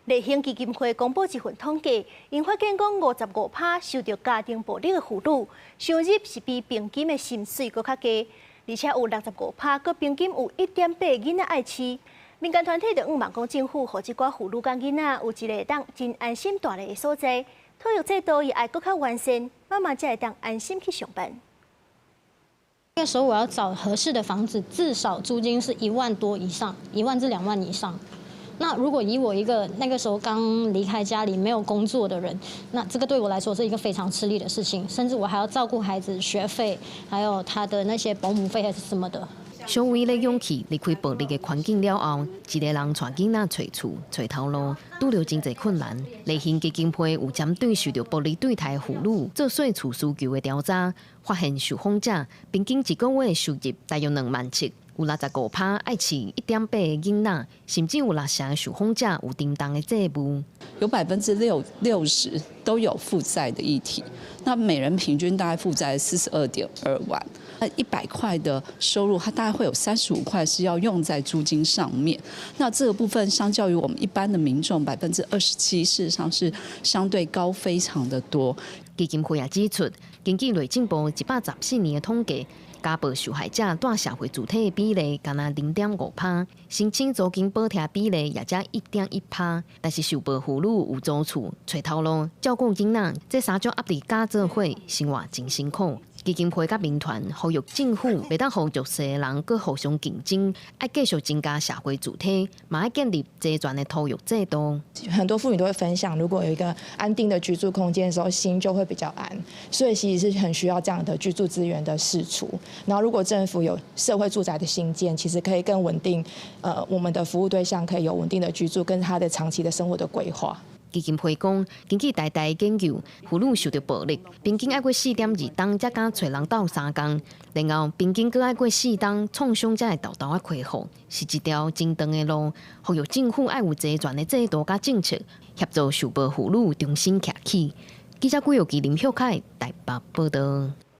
麗興基金會公布一份統計，𪜶發現講55趴受著家庭暴力的婦女，收入是比平均的薪水閣較低，而且有65趴閣平均有1.8個囡仔愛飼。民間團體就向望講政府，予這寡婦女佮囡仔有一个會當真安心蹛咧的所在，托育制度也愛閣較完善，媽媽才會當安心去上班。那個時候我要找合適的房子，至少租金是1萬多以上，1萬至2萬以上。那如果以我一個那個時候剛離開家裡沒有工作的人，那這個對我來說是一個非常吃力的事情，甚至我還要照顧孩子學費，還有他的那些保姆費還是什麼的。小威的勇氣離開暴力的環境了後，一个人帶囡仔揣厝、揣頭路，拄著真濟困難。麗興基金會有針對受著暴力對待婦女做稅厝需求的調查，發現受訪者平均一個月的收入大約2萬7，有65趴愛飼1.8個囡仔，甚至有六成的受訪者有沉重的債務。有60%都有負債的議題，那每人平均大概負債42.2萬。那100塊的收入，它大概會有35塊是要用在租金上面。那這個部分相較於我們一般的民眾27%，事實上是相對高非常的多。基金會也指出，根據內政部114年的統計，家暴受害者蹛社會住體的比例干焦0.5趴，申請租金補貼比例也才1.1趴。但是受暴婦女有租厝、揣頭路、照顧囡仔，這三種壓力加做伙，生活真辛苦。基金會佮民團呼籲政府，袂當予弱勢的人閣互相競爭，愛繼續增加社會住體，嘛愛建立齊全的托育制度。很多婦女都會分享，如果有一個安定的居住空間的時候，心就會比較安。所以其實是很需要這樣的居住資源的釋出。然後如果政府有社會住宅的興建，其實可以更穩定，我們的服務對象可以有穩定的居住，跟他的長期的生活的規劃。基金會講，根據台大研究，婦女受著暴力，平均愛過4.2冬才敢揣人鬥相共，然後平均閣愛過4冬創傷才會沓沓仔恢復，是一條真長的路。呼籲政府愛有齊全的制度佮政策，協助受暴婦女重新徛起。記者郭玉琪、林秀凱台北報導。